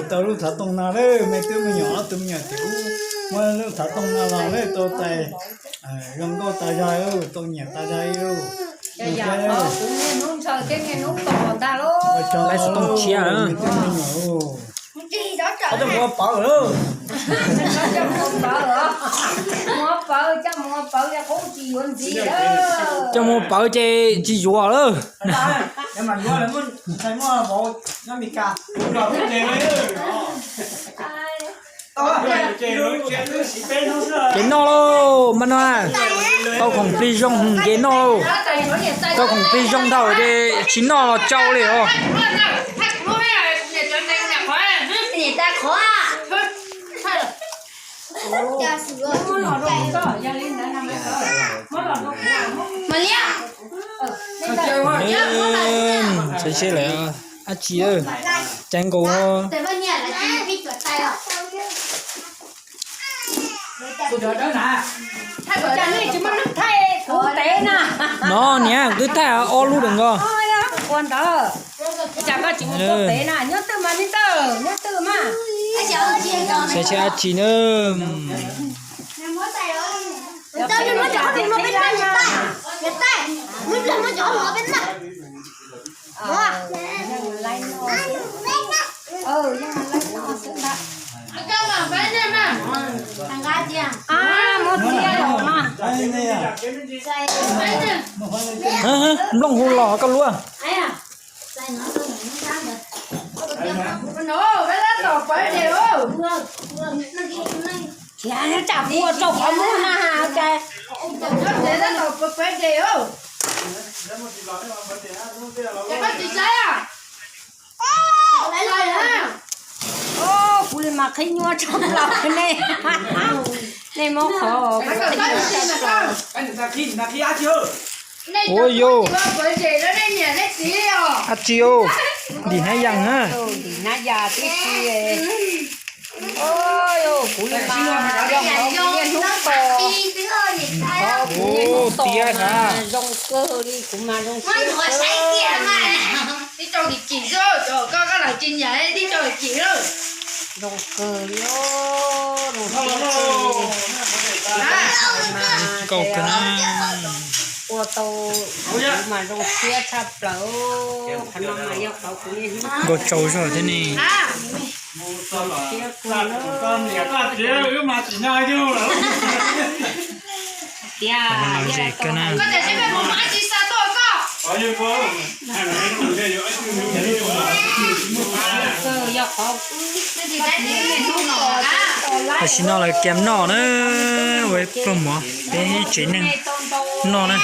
Tau lub thav tooj no lawm, me tub me nyuam ob tug me nyuam ces muab lub thav tooj no los lawm tau tais, zoo nkauj tas zog, tau nyiam tas zog li lauj. Hnub ntshaw thiab niaj hnub tau ntag lauj. Lawv xov tooj tshiab. Coj mus pawv lawm. Coj mus pawv, coj mus pawv, coj mus pawv ces tsis yuav lawm. Kev noj lauj, mas no, tau khoom plig zoo kev noj lauj. Tau khoom plig zoo dhau ces tsis noj los tsau li os. Saib seb lawv dab tsi, cas nkaus. No niam, twb thaij ob lub lawm nkaus. Saib seb dab tsi na. Nplooj hu los koj luaj. Tsam pua rau qhov muag na. Kuv li mas qhib nyuaj tshaj plaws nej. Nej muab qhov. Ua yus, dab tsi os, ntim hnab yas na. Ntim hnab yas tib si. Kuv li mas yog qhov kuv niaj hnub tos, qhov kuv niaj hnub tos mas zoo kawg li, kuv mas zoo siab kawg. Zoo kawg li, zoo siab kawg. Ua tau kuv mas zoo siab tshaj plaws. Qhov no mas yog qhov kuv niaj hnub tos. Nkauj tsau zog thiab ne. Tiag, tam sim no lawv kiag noj na, ua pluag mov peb ib tsev neeg noj na.